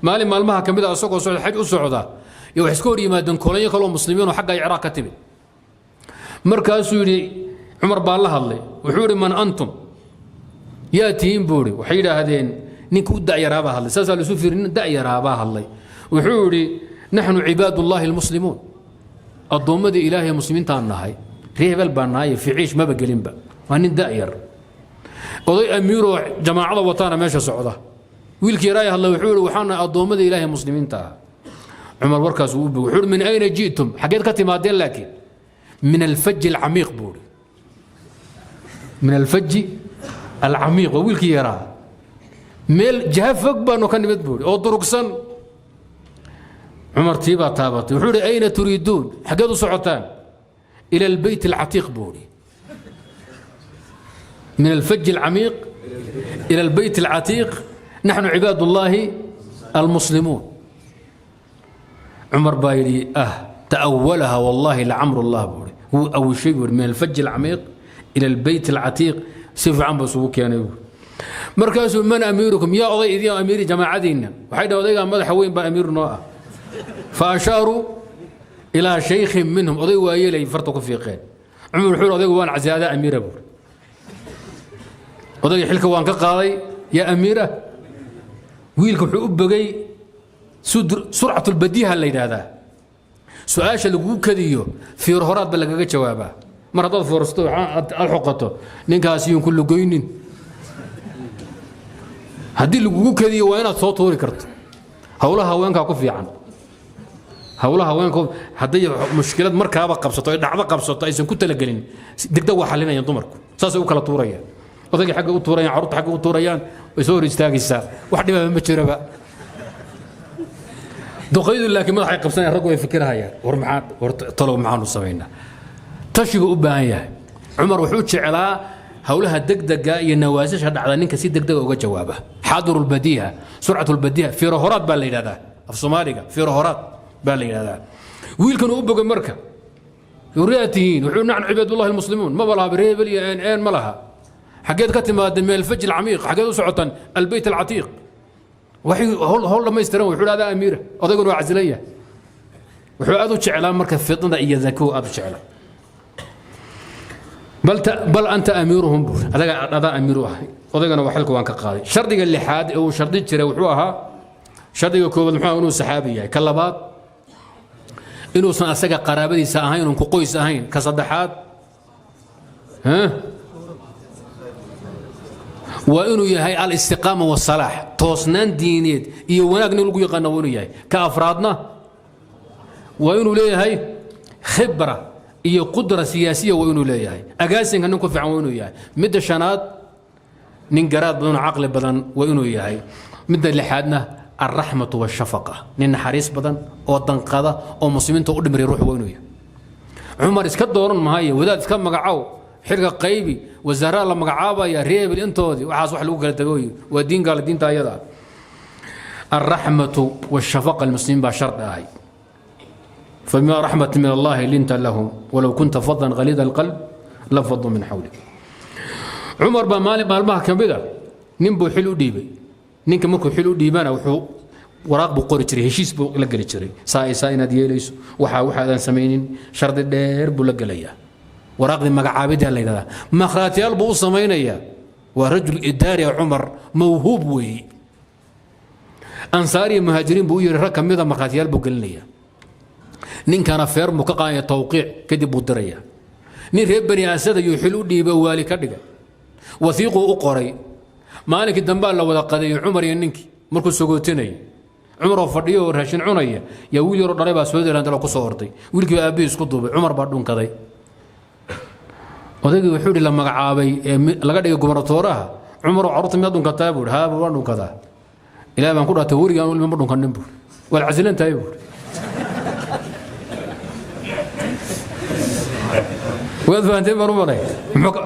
Maalin maalmaha ka mid a, isagoo socda, xaj u socda, iyo waxay iska hor yimaadeen kolonyo kaloo muslimiin oo xagga Ciraaq ka timid. Markaasuu yidhi, Cumar baa la hadlay, wuxuu yidhi: "Man antum?" Yaa tihiin, buu yidhi. Waxay yidhaahdeen, ninka u da'yaraabaa hadlay, saasaa laisu fiiri, nin da'yaraabaa hadlay. Wuxuu yidhi: "Naxnu cibaadullaahi almuslimuun, addoommadii Ilaahay muslimiintaan nahay, ree hebel baan nahay, ficiish maba gelinba." Waa nin da'yar, oday amiiroo jamaacada wataana meesha socda. Wiilkii yaraaya hadlay wuxuu yidhi: "Waxaan nahay addoommada Ilaahay muslimiinta ah." Cumar warkaas uu u bogay. Wuxuu yidhi: "Min ayna ji'tum?" Xaggeed ka timaadeen? Laakiin "min alfaji alcamiiq" buu yidhi. "Min alfaji alcamiiq" waa wiilkii yaraa. Meel jaha fog baanu ka nimid, buu yidhi, oo durugsan. Cumar tii baa taabatay. Wuxuu yidhi: "Ayna turiiduun?" Xaggeed u socotaan? "Ila albeyt alcatiiq" buu yidhi. "Min alfaji alcamiiq ila albeyt alcatiiq, naxnu cibaad ullaahi almuslimuun." Cumar baa yidhi: "Ah, ta'awalaha, wallahi lacamru llah" buu yidhi. Wuu awishay, buu yidhi. "Min alfaji alcamiiq ila albeyt alcatiiq", si fiican buu isugu keenay, buu. Markaasuu: "Man amiirukum?" Yaa oday idin amiiri jamaacadiinna? Waxay dhaheen: "Odaygaa madaxa weyn baa amiir noo ah." Fa ashaaruu ilaa shaykhin minhum, oday waayeelay farta ku fiiqeen. Cumar wuxuu yidhi: "Odaygu waan casiyaadaa, amiira" buuri. "Odayga xilka waan ka qaaday, yaa amiira." Wiilka wuxuu u bogay surcatulbadiiha la yidhaahdaa. Su-aasha lagugu kadiyo fiir horaad ba lagaga jawaabaa. Mar haddaad foorsato, aad xoqato, ninkaas yuun ku lugoynin. Haddii lagugu kadiyo, waa inaad soo tuuri karto. Howlaha haweenkaa ku fiican. Howlaha haweenka, hadday mushkilad markaaba qabsato, ay dhacdo qabsato aysan ku talagelin, degdeg waa xalinayaan dumarku. Saasay u kala tuurayaan, odayga xagga u tuurayaan, carruurta xagga u tuurayaan, way soo hor istaagaysaa, wax dhibaba ma jiraba. Duqaydu laakiin madaxay qabsanayaan, raggu way fikirahayaan: war maxaa, war talow maxaanu samaynaa? Tashigu u baahan yahay. Cumar wuxuu jeclaa howlaha degdega iyo nawaasisha dhacda ninka si degdega uga jawaaba. Xaadirulbadiiha, surcatulbadiiha, fiiro horaad baa la yidhahdaa af Soomaaliga, fiiro horaad baa la yidhahdaa. Wiilkan uu u bogay marka: "Yaa tihiin?" Wuxuu: "Naxnu cibaadullahi almuslimuun." Maba laha reebel iyo een een ma laha. "Xaggeed ka timaadeen?" "Min alfaji alcamiiq." "Xaggeed u socotaan?" "Albeyt alcatiiq." Waxay howl dhammaystiran. Wuxuu adaa amiira, odayguna waa casilan yahay. Wuxuu aad u jeclaa marka fitnada iyo zakuhu aad u jeclaa. "Bal anta amiiruhum" buur, adaga adaa amiir u ahay, odaygana waa xilka waan ka qaaday. Shardiga lixaad ee uu shardi jiray wuxuu ahaa, shardiga koowaad muxuu ahaa? Inuu saxaabi yahay. Ka labaad, inuusan asaga qaraabadiisa ahayn, uun ku qoys ahayn. Ka saddexaad waa inuu yahay alistiqaama wasalaax, toosnaan diineed iyo wanaag nin lagu yaqaana waa inuu yahay. Ka afraadna waa inuu leeyahay khibra iyo qudra siyaasiya, waa inuu leeyahay agaasinka nin ku fiican waa inuu yahay. Midda shanaad, nin garaad badan oo caqli badan waa inuu yahay. Midda lixaadna, alraxmatu washafaqa, nin naxariis badan oo danqada oo muslimiinta u dhimriya ruux waa inuu yahay. Cumar iska dooran maayo wadaad iska magacow, xilka qaybi, wasaaraa la magacaabaya, reebel intoodii, waxaas wax lagu kala tagoy waa diin gaala, diinta ayada ah. Alraxmatu washafaqa almuslimiin baa shardi ahay. فبما رحمة من الله لنت لهم ولو كنت فظا غليظ القلب لانفضوا من حولك. Cumar baa maalin maalmaha ka mid a nin buu xil u dhiibay. Ninka markuu xil u dhiibana, wuxuu waraaq buu qori jiray, heshiis buu la geli jiray: saa saa inaad yeelayso, waxaa waxaadan samaynin, shardi dheer buu la gelayaa. Waraaqdii magacaabiddaa la yidhahdaa. Makhraatiyaal buu u samaynayaa. Waa rajul idaari ah Cumar, mawhuub weeye. Ansaar iyo muhaajiriin buu u yidhi, rag ka mida markhaatiyaal buu gelinayaa. Ninkana feer buu ka qaadaya, tawqiic kadib buu diraya. Nin reer Bani Asad ayuu xil u dhiibay, waali ka dhigay, wasiiquu u qoray. Maalinkii dambaa la wada qadeeyey Cumar iyo ninkii. Markuu sagootinayay, Cumar oo fadhiyo oo raashin cunaya, yaa wiil yaroo dhalay baa soo delandalo ku soo orday. Wiilkii baa aabbihii isku duubay, Cumar baa dhunkaday odaygii. Wuxuu yidhi la magacaabay ee laga dhigay gubernatooraha: "Cumaroo, carruurta miyaad dhunkataa?" buu yidhi. "Haa, waan dhunkadaa. Ilaah baan ku dhaartay, werigaan ilma ma dhunkanin" buuri. "Waad casilan tahay" buuri. Waad fahanteen baan u malay.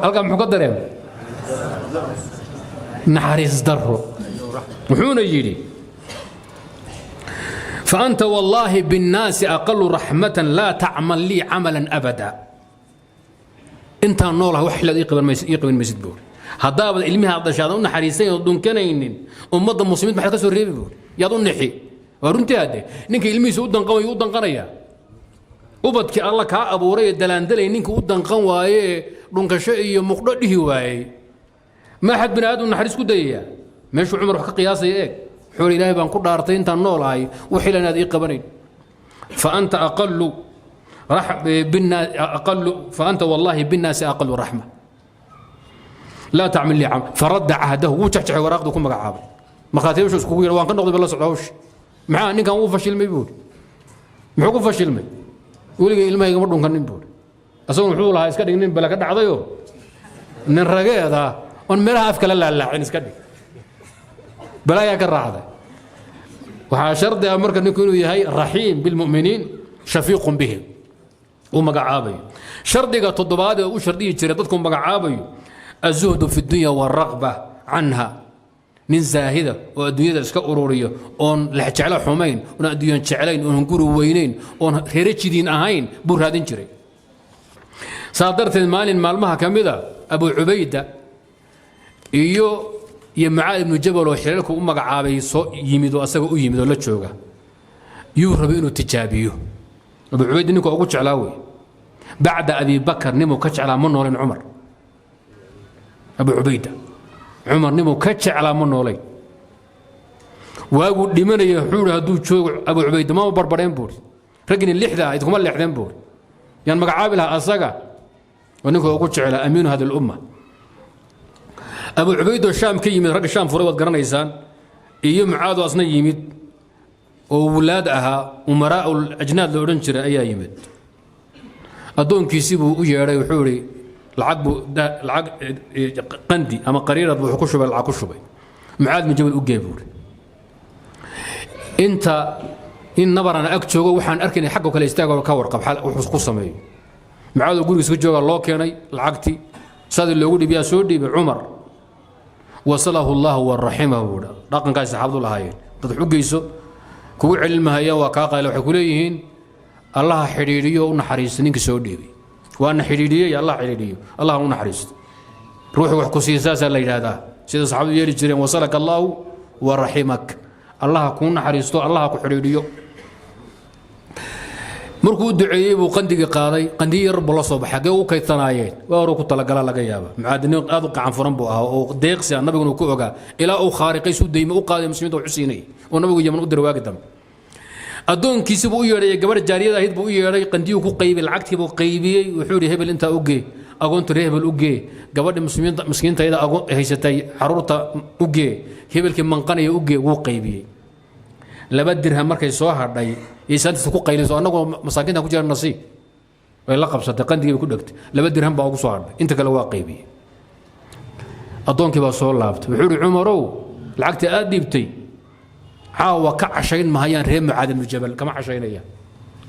Halkaa muxuu ka dareemay? Naxariis darro. Wuxuuna yidhi: "فأنت والله بالناس أقل رحمة، لا تعمل لي عملا أبدا." Intaan noolahay wax xilaad ii qaban maysid buuri. Haddaabad ilmihi aad dhashaada u naxariisayn oo dhunkanaynin, ummadda muslimiinta maxaad ka soo reebi buuri? Yaad u nixi. Waa runtii, hadde ninka ilmihiisa u danqan wayu u danqanaya. Ubadkii Alla kaa abuuray ee dalaandalay ninka u danqan waaye ee dhunkasho iyo muqdho dhihi waayey, ma axad bini aadam naxariis ku dayaya? Meeshuu Cumar wax ka qiyaasaya eeg. Wuxuu Ilaahay baan ku dhaartay intaan noolahay wixii inaad ii qabanayn. Fa anta aqalu aqalu fa anta wallahi binnaasi aqalu raxma laa tacmil lii camal. Faradda cahdahu, wuu jexjexay waraaqdii ku magacaabay. Markhaatiyaashu iskugu yidhi, waan ka noqday, ba la socda hawshi. Maxaa ninkan wuu fashilmay buuri. Muxuu ku fashilmay? Weligay ilmahaygama dhunkanin buuri. Asaguna wuxuu lahaa iska dhig nin bale ka dhacdayo, nin rageeda oon meelaha afka la laalaacin iska dhig, balaayaa ka raacday. Waxaa shardi ah marka ninku inuu yahay raxiim bilmu'miniin, shafiiqun bihim uu magacaabayo. Shardiga toddobaad ee u shardiyi jiray dadku magacaabayo: azuhdu fi dunya waalraqba canha. Nin zaahida oo adduunyada iska ururiyo, oon lexjeclo xumayn, oon adduunyan jeclayn, oon guri weynayn, oon reere jidiin ahayn buu raadin jiray. Saa darteed maalin maalmaha ka mida Abu Cubayda iyo Mucaad ibnu Jabal oo xilalku u magacaabay soo yimid oo asaga u yimid oo la jooga, yuu rabay inuu tijaabiyo. Abu Cubayda ninka ugu jeclaa wey. Bacda Abi Bakar nimuu ka jeclaa ma noolayn Cumar. Abu Cubayda Cumar nimuu ka jeclaa ma noolayn. Waaguu dhimanaya wuxuu ihi, hadduu joogo Abu Cubayda mama barbareen buuri, raggini lixda ah idinkuma leexdeen buuri, yaan magacaabi lahaa asaga oo ninka ugu jeclaa, amiinu hada lumma. Abu Cubaydoo Shaam ka yimid, ragga Shaam furay waad garanaysaan, iyo Mucaadoo asna yimid oo wulaad ahaa, umaraa ajnaad la odhan jiray, ayaa yimid. Addoonkiisii buu u yeedhay. Wuxuu idhi lacag buu, lacag qandi ama qariirad buu ku shubay, lacag ku shubay. Mucaad bin Jabal u gee buuri. Inta in nabarana ag joogo waxaan arkaynay xagga kale istaagoo ka warqab wuxuu ku sameeyo. Mucaadoo gurigiisa ka jooga loo keenay lacagtii, sadii loogu dhiibiyaa soo dhiibay Cumar. Wasalahu allahu waraximahu buudha. Dhaqankaas saxaabadu lahaayeen, dad wax u geyso kugu celin mahayaan, waa kaa qayla. Waxay ku leeyihiin Allaha xidhiidhiyo, u naxariisto ninkii soo dhiibay. Waana xidhiidhiyey, Allah xidhiidhiyo, Allah u naxariisto. Ruuxu wax ku siiya saasaa la yidhaahdaa, sida saxaabadu yeeli jireen: wasalaka allaahu waraximak, Allaha kuu naxariisto, Allaha ku xidhiidhiyo. Markuu u duceeyey buu qandigii qaaday. Qandiyi yar buu la soo baxay, xaggee u kaydsanaayeen? Waa horuu ku talagalaa laga yaaba. Mucaadiniin aad u qacan furan buu ahaa oo deeqsi ah, nabiguna ku ogaa ilaa uu khaariqay suu deyme u qaaday muslimiinta wax u siinayay oo nabigu Yaman u diray waagi dambe. Addoonkiisi buu u yeedhay, gabadh jaariyada ahayd buu u yeedhay. Qandiyuu ku qaybiyey, lacagtii buu qaybiyey. Wuxuu yidhi hebel intaa u gee, agoonta reer hebel u gee, gabadhi muslimiinta miskiinta iyada agoon haysatay xaruurta u gee, hebelkii manqanaya u gee. Wuu qaybiyey. 2 dirham markay soo hadhay isaantiisa ku qayliso, annagoo masaakiinta ku jira nasiib way la qabsatay, qandigii bay ku dhegtay. 2 dirham baa ugu soo hadhay, inta kale waa qaybiyey. Addoonkii baa soo laabtay. Wuxuu ihi, Cumarow, lacagtii aad dhiibtay caawa ka cashayn mahayaan reer Mucaad ibnu Jabal, kama cashaynayaan,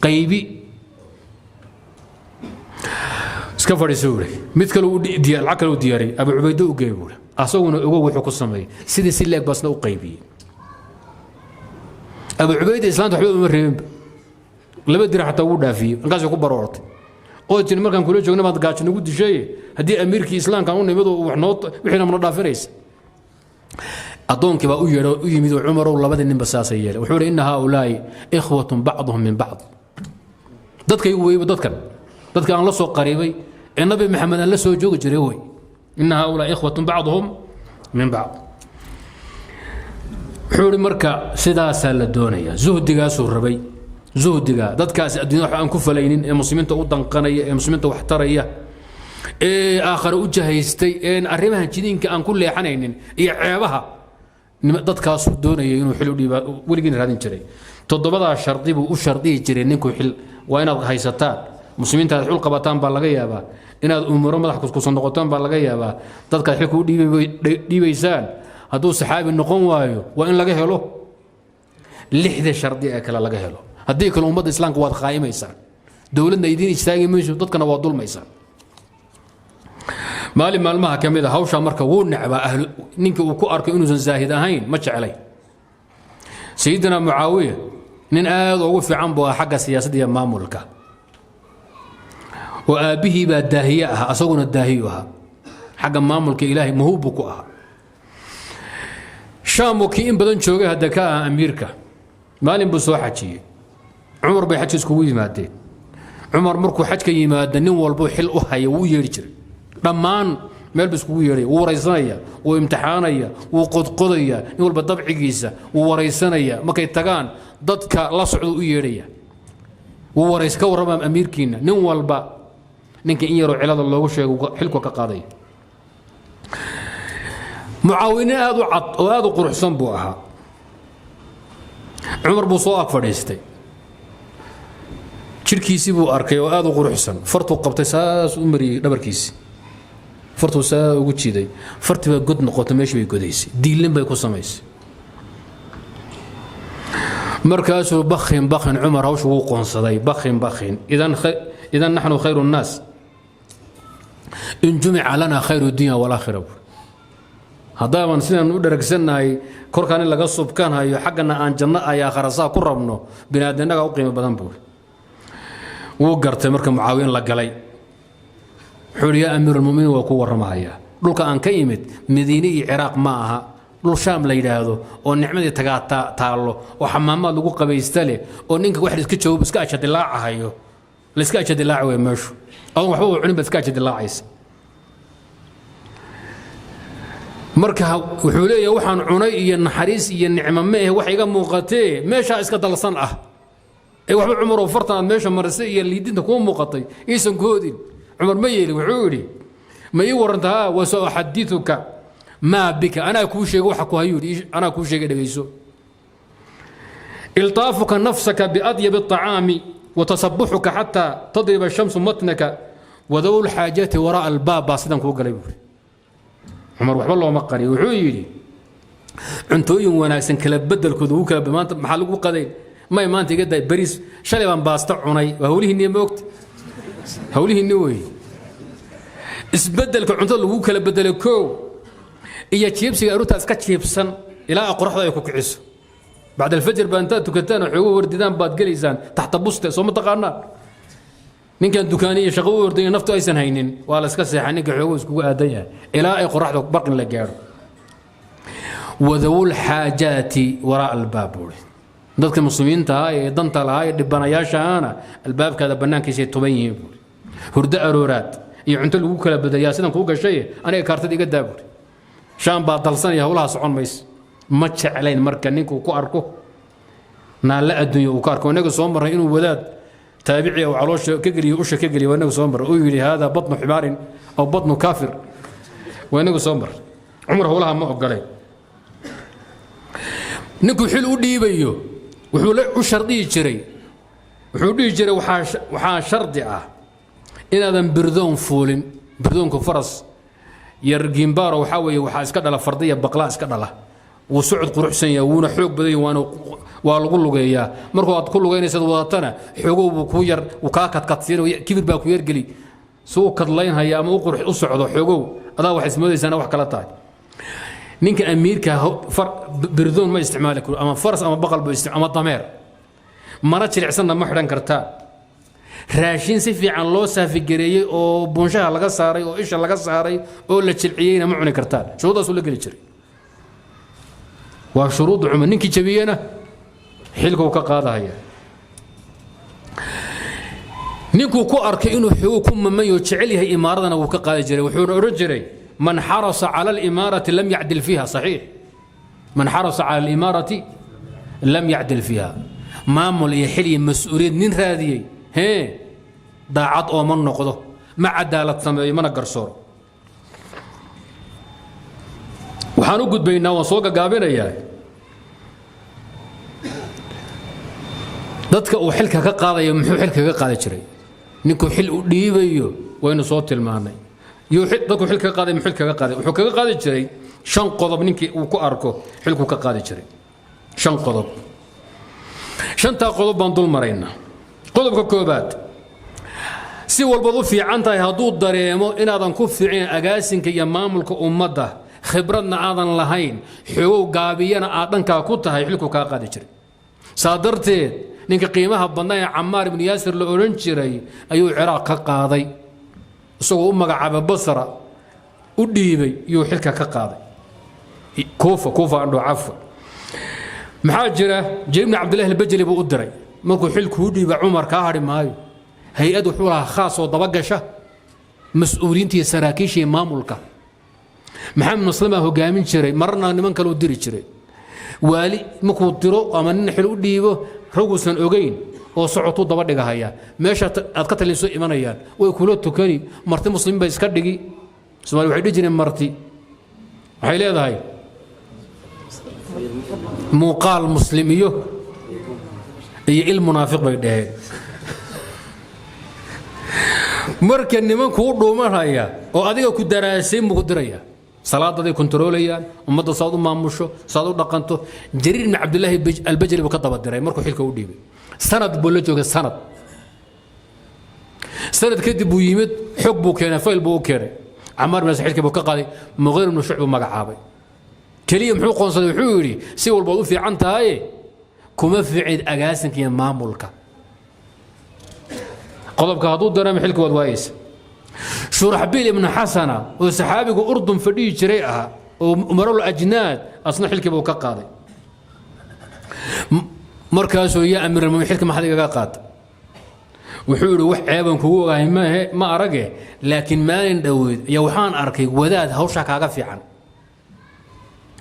qaybi iska fadhiiso buuri. Mid kale lacag kale u diyaariyey, Abu Cubaydo u geey buuri. Asaguna ogow wuxuu ku sameeyey. Sidii si leeg baasna u qaybiyey. Abu Cubayda islaanta waxba uma reebinba, 2 dirham xataa wuu dhaafiyey. Halkaasay ku baroortay oo tiri, markaan kula joogna baad gaajo nagu dishay, haddii amiirkii islaamkan u nimid oo wax noo wixiina mana dhaafinaysa. Addoonkii baa u yeedho u yimid oo, Cumarow, labadii ninba saasay yeelay. Wuxuu ihi, inna haaulaa'i ikhwatun bacduhum min bacd. Dadkaygu weyba, dadkan dadka aan la soo qariibay ee Nabi Maxamed aan la soo joogi jiray wey. Inna haaulaa'i ikhwatun bacduhum min bacd. Wuxuu ihi marka sidaasaa la doonayaa, zuhdigaasuu rabay, zuhdiga dadkaasi adduunyada wax aan ku falaynin ee muslimiinta u danqanaya, ee muslimiinta wax taraya, ee aakhare u jahaystay, een arrimaha jidiinka aan ku leexanaynin iyo ceebaha, dadkaasuu doonayay inuu xil u dhiiba, weligiina raadin jiray. Toddobadaa shardi buu u shardiyi jiray ninku xil. Waa inaad haysataan muslimiinta aad xul qabataan baa laga yaabaa, inaad umuro madax kuskusan noqotaan baa laga yaabaa. Dadkaad xilka u dhiibaysaan hadduu saxaabi noqon waayo, waa in laga helo lixda shardi ee kale laga helo. Haddii kale ummadda islaamka waad khaa'imaysaan, dowladna idiin istaagi mayso, dadkana waad dulmaysaan. Maalin maalmaha ka mid a hawshaa marka wuu necbaa ahlu ninkii uu ku arko inuusan zaahid ahayn, ma jeclay. Sayidina Mucaawiya nin aad ugu fiican buu ah xagga siyaasadda iyo maamulka, oo aabbihii baa daahiye ahaa, asaguna daahiyu ahaa. Xagga maamulka Ilaahay mahuub buu ku ahaa. Shaam kii in badan joogay hadda ka ah amiirka. Maalin buu soo xajiyey. Cumar bay xaj iskugu yimaadeen. Cumar markuu xajka yimaada, nin walbuu xil u haya wuu u yeedhi jiray. Dhammaan meel buu iskugu yeedhay, wuu waraysanaya, wuu imtixaanaya, wuu qodqodaya, nin walba dabcigiisa wuu waraysanaya. Markay tagaan, dadka la socda u yeedhaya, wuu warays, ka warrama amiirkiina. Nin walba ninka in yaroo cilada loogu sheego xilku ka qaadaya. Mucaawine aad u cad oo aad u quruxsan buu ahaa. Cumar buu soo ag fadhiistay. Jidhkiisii buu arkay oo aad u quruxsan. Fartuu qabtay, saas u mariyey dhabarkiisi, fartuu saa ugu jiiday. Fartii baa god noqotay, meeshii bay godaysay, diilin bay ku samaysay. Markaasuu bakhin bakhin. Cumar hawshu wuu qoonsaday. Bakhin bakhin, idan naxnu khayru nnaas in jumica lana khayru dunya walaakhira buur. Haddaaban sidaan u dharagsannahay, korkaan in laga subkanhayo, xaggana aan janno ay aakharasaa ku rabno, biniaadanaga u qiimo badan buuri. Wuu gartay marka Mucaawiya in la galay. Wuxuu ihi: "Yaa amiirulmuminiin, waa ku warramahayaa. Dhulka aan ka imid Madiine iyo Ciraaq ma aha. Dhul Shaam la yidhaahdo oo nicmadii tagaa taallo oo xamaamaad lagu qabaysta leh oo ninka wax iska joogo iska ajadilaacahayo, la iska ajadilaaci wey meeshu. Adoon waxba u cunin baad iska ajadilaacaysa." Marka wuxuu leeyahay: "Waxaan cunay iyo naxariis iyo nicmo ma eh, wax iga muuqatee meeshaa iska dalsan ah ee waxba, Cumaroo, fartan aad meesha marisay iyo liidinta kuu muuqatay iisan koodin." Cumar ma yeelin. Wuxuu yidhi: "Ma ii warantaa?" "Wa sauxadithuka maa bika." "Anaa kuu sheegay waxa ku hayuu yidhi, anaa kuu sheegay, dhegayso. Iltaafuka nafsaka biadyab الطacaami watasabuxuka xataa tadriba الshamsu matnaka wadaw lxaajati waraa albaab baa sidan kuu galay," buuri. Cumar waxba looma qariyo. Wuxuu yidhi: "Cuntooyin wanaagsan kala bedelkooda ugu kala, maanta maxaa lagu qaday? May, maanta iga day bariis, shalay baan baasta cunay. Waa hawlihiinni, ma ogta? Hawlihiinni wey. Isbedelka cuntada lagu kala bedelay koow iyo jiibsiga aruurtaa iska jiibsan ilaa qoraxda ay ku kiciso. Bacd alfajr baa intaad tukataan oo xoogo wardidaan baad gelaysaan taxta buste. Soo ma taqaanaa? Ninkan dukaaniyo shaqo u ordayo naftu aysan haynin, waa la iska seexa. Ninka xoogo iskugu aadan yahay ilaa ay qoraxda barqin la gaadho. Wadawul xaajaati waraa albaab," buuri. "Dadka muslimiinta ah ee danta lahaa ee dhibanayaashaana albaabkaada bannaankiisay tuban yihiin," buuri. "Hurdo arooraad iyo cunto lagu kala bedelayaa sidan kuu gashay. Aniga kaartada iga daa," buuri. "Shaam baa dalsanaya, howlaha socon mayso." Ma jeclayn marka ninkuu ku arko naalle adduunya uu ka arko. Inaga soo marray inuu wadaad taabici uu caloosha ka geliyo, usha ka geliyo. Waa inaga soo marray uu yidhi: "Hada batnu ximaarin aw batnu kaafir." Waa inaga soo marray. Cumar howlaha ma ogoleen. Ninkuu xil u dhiibayo wuxuu u shardiyi jiray, wuxuu dhihi jiray: Waxaa shardi ah inaadan birdoon fuulin." Birdoonku faras yar gimbaaro waxaa weeye, waxaa iska dhala farda iyo baqlaa iska dhala. Wuu socod quruxsan yahay, wuuna xoog badan yahay, waana waa lagu lugeeyaa. Markuu aad ku lugeynaysaad wadatana, xoogow buu kuu yar, wuu kaa kadkadsiin, kibir baa ku yargeli. Si u kadlaynhaya ama u qurux u socdo xoogow, adaa wax ismoodaysaana wax kala tahay. Ninka amiirka birdoon ma isticmaali karo, ama faras ama baqal buu ama dameer. Mara jilicsanna ma xidhan kartaa. Raashin si fiican loo saafigareeyey oo buunshaha laga saaray oo isha laga saaray oo la jilciyeyna ma cuni kartaan. Shuruuddaasuu la geli jiray. Waa shuruudda Cumar. Ninkii jabiyena xilkuu ka qaadahaya. Ninkuu ku arkay inuu xogo ku mamayo, jecel yahay imaaradana, wuu ka qaadi jiray. Wuxuuna odhan jiray: "Man xarasa cala alimaarati lam yacdil fiiha." Saxiix. "Man xarasa cala alimaarati lam yacdil fiiha." Maamul iyo xil iyo mas-uuliyad nin raadiyey, hee, daacad ooma noqdo, ma cadaalad sameeyo, mana garsooro. Waxaan u gudbaynaa, waan soo gagaabinayaa, dadka uu xilka ka qaadayo. Muxuu xilka ka qaadi jiray? Ninkuu xil u dhiibayo waynu soo tilmaanay. Dadku xil kaga qaaday, muxuu xil kaga qaaday? Wuxuu kaga qaadi jiray shan qodob. Ninkii uu ku arko xilkuu ka qaadi jiray shan qodob. Shantaa qodob baan dul maraynaa. Qodobka koobaad: si walbaad u fiican tahay, hadduu dareemo inaadan ku fiicin agaasinka iyo maamulka ummadda, khibradna aadan lahayn, xoogow gaabiyana aad dhankaa ku tahay, xilkuu kaa qaadi jiray. Saa darteed ninka qiimaha badnaa ee Camaar ibnu Yaasir la odhan jiray ayuu Ciraaq ka qaaday, isagoo u magacaabay Basra, u dhiibay, iyuu xilka ka qaaday. Kuufa, Kuufa andho, cafwa. Maxaa jira? Jariir ibn Cabdillahi Albajali buu u diray. Markuu xil kuu dhiiba, Cumar kaa hadhi maayo. Hay-ad wuxuu lahaa khaas oo dabagasha mas-uuliyiinta iyo saraakiisha iyo maamulka. Maxamed Maslama hogaamin jiray, marna niman kale u diri jiray. Waali markuu diro ama nin xil u dhiibo, raguusan ogeyn oo socotuu daba dhigahaya. Meesha aad ka talinso imanayaan, way kula tukani, marti muslimiin bay iska dhigi. Somaali waxay dhihi jireen, marti waxay leedahay muuqaal muslim iyo il munaafiq, bay dhaheen. Marka nimankuu dhuumanaya oo adiga ku daraasay buu ku diraya, salaadaday kontaroolayaan, ummadda saad u maamusho, saad u dhaqanto. Jariir ibn Cabdillaahi Albajali buu ka daba diray. Markuu xilka u dhiibay, sanad buu la joogay. Sanad kadib buu yimid, xog buu keenay, fayl buu u keenay. Camaar bin xilkii buu ka qaaday, Muqiir ibnu Shucb buu magacaabay. Keliya muxuu qoonsaday? Wuxuu yidhi, si walbaad u fiican tahaye, kuma fiicid agaasinka iyo maamulka. Qodobka hadduu dareemo, xilka waad waayeysa. Shuraxbiil ibnu Xasana oo saxaabigu Urdun fadhihi jiray ahaa oo umarul ajnaad, asna xilkii buu ka qaaday. Markaasuu, yaa amiir almu'miniin, xilka maxaad igaga qaata? Wuxuu yidhi, wax ceeban kugu ogahay maahe, ma arage, laakiin maalin dhoweed ayaa waxaan arkay wadaad hawshaa kaaga fiican.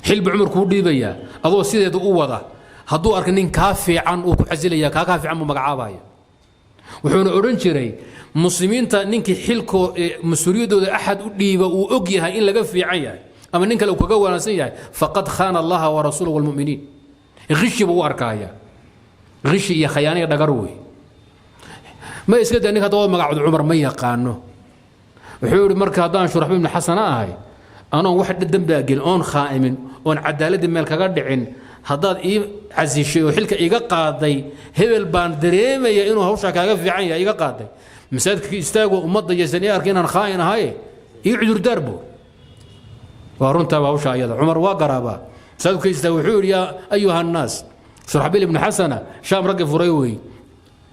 Xil buu Cumar kuu dhiibayaa, adoo sideeda u wada, hadduu arkay nin kaa fiican, uu ku xasilaya, kaa fiican buu magacaabaya. Wuxuuna odhan jiray, muslimiinta ninkii xilkoo mas-uuliyaddooda axad u dhiiba uu og yahay in laga fiican yahay ama nin kale uu kaga wanaagsan yahay, faqad khaana Allaha wa rasuulahu walmuminiin. Khishi buu u arkaya, khishi iyo khayaaniya dhagar wey. Ma iska daa ninka hadda waa magacooda, Cumar ma yaqaano. Wuxuu yidhi, marka haddaan Shuraxbiil ibnu Xasana ahay, anoon wax dembaa gelin, oon khaa'imin, oon cadaaladii meel kaga dhicin, haddaad ii casishay oo xilka iga qaaday, hebel baan dareemaya inuu hawshaa kaaga fiican yahay iga qaaday, masaajidka istaago, ummadda yaysan ii arka inaan khaa'in ahaye, ii cudurdaar buu. Waa runtaaba hawsha ayada. Cumar waa garaabaa, masaajidka istaag, wuxuu yidhi, yaa ayuha annaas. Shuraxbiil ibnu Xasana Shaam raggi furay weeye,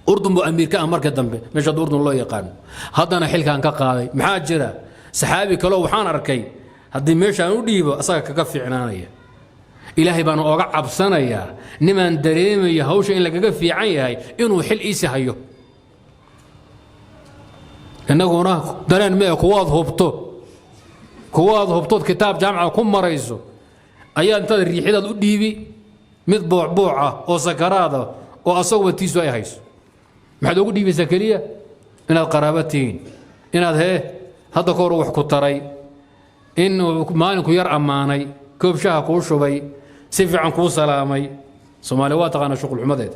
Urdun buu amiir ka ah marka dambe, meesha hadda Urdun loo yaqaano. Haddana xilkaan ka qaaday, maxaa jira? Saxaabi kaleo waxaan arkay haddii meeshaan u dhiibo asaga kaga fiicnaanaya. Ilaahay baan ooga cabsanayaa nimaan dareemaya hawsha in lagaga fiican yahay inuu xil iisi hayo. Innaguna dareen mee, kuwaad hubtood kitaab jaamaca ku marayso ayaa intaad riixidaad u dhiibi mid boocbooc ah oo sakaraada oo asaguba tiisu ay hayso. Maxaad ugu dhiibaysaa? Keliya inaad qaraabo tihiin, inaad hee hadda ka hor wax ku taray, in maalinku yar ammaanay, koob shaha kuu shubay, si fiican kuu salaamay. Soomaaliya waa taqaanaa shuqulxumadeed.